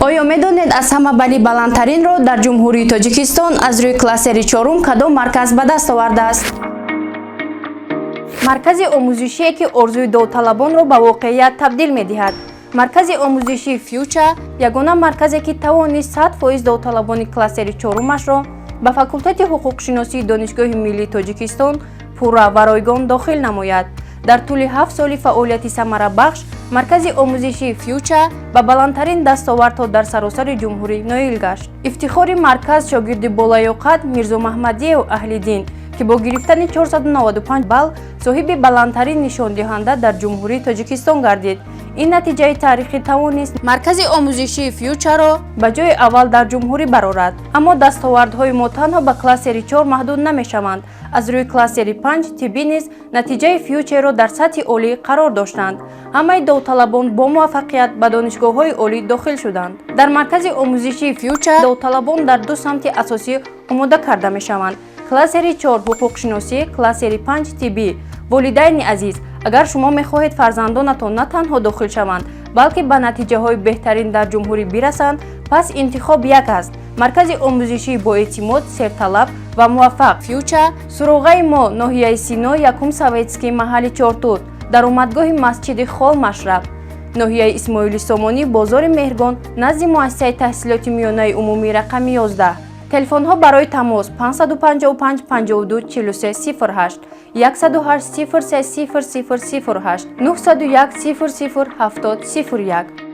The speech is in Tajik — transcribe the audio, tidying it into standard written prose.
Оё медонед, аз ҳама бали баландтаринро дар Ҷумҳурии Тоҷикистон аз рӯи кластери чорум кадом марказ ба даст овардааст? Маркази омӯзишие, ки орзуи довталабонро ба воқеият табдил медиҳад. Маркази омӯзишии «Фьюча» ягона марказе, ки тавонист 100% довталабони кластери чорумашро ба факултети ҳуқуқшиносии Донишгоҳи миллии Тоҷикистон пурра ва ройгон дохил намояд. Дар тӯли 7 соли фаъолияти самарабахш маркази омӯзишии «Фьюча» ба баландтарин дастовардҳо дар саросари ҷумҳурӣ ноил гашт. Ифтихори марказ шогирди болаёқат Мирзомаҳмадиев Аҳлиддин, ки бо гирифтани 495 балл соҳиби баландтарин нишондиҳанда дар Ҷумҳурии Тоҷикистон гардид. Ин натиҷаи таърихӣ тавонист маркази омӯзишии «Фьючаро» ба ҷои аввал дар ҷумҳурӣ барорад. Аммо дастовардҳои мо танҳо ба кластери 4 маҳдуд намешаванд. Аз рӯи кластери 5 тиббӣ низ натиҷаи «Фьючеро» дар сатҳи олӣ қарор доштанд. Ҳамаи довталабон бо муваффақият ба донишгоҳҳои олӣ дохил шуданд. Дар маркази омӯзишии «Фьюча» довталабон дар ду самти асосӣ омода карда мешаванд: кластери 4 ҳуқуқшиносӣ, кластери 5 тиббӣ. Волидайни азиз, агар шумо мехоҳед фарзандонатон на танҳо дохил шаванд, балки ба натиҷаҳои беҳтарин дар ҷумҳурӣ бирасанд, пас интихоб як аст: маркази омӯзишии боэътимод, серталаб ва муваффақ «Фьюча». Суроғаи мо: ноҳияи Сино, якум Советский, маҳалли Чортут, даромадгоҳи масҷиди Хол Машраб, ноҳияи Исмоили Сомонӣ, бозори Меҳргон, назди муассисаи таҳсилоти миёнаи умумӣ рақами 11. Телефонҳо барои тамос: 555 52 43 08, 108 03 00 08, 901 00 70 01.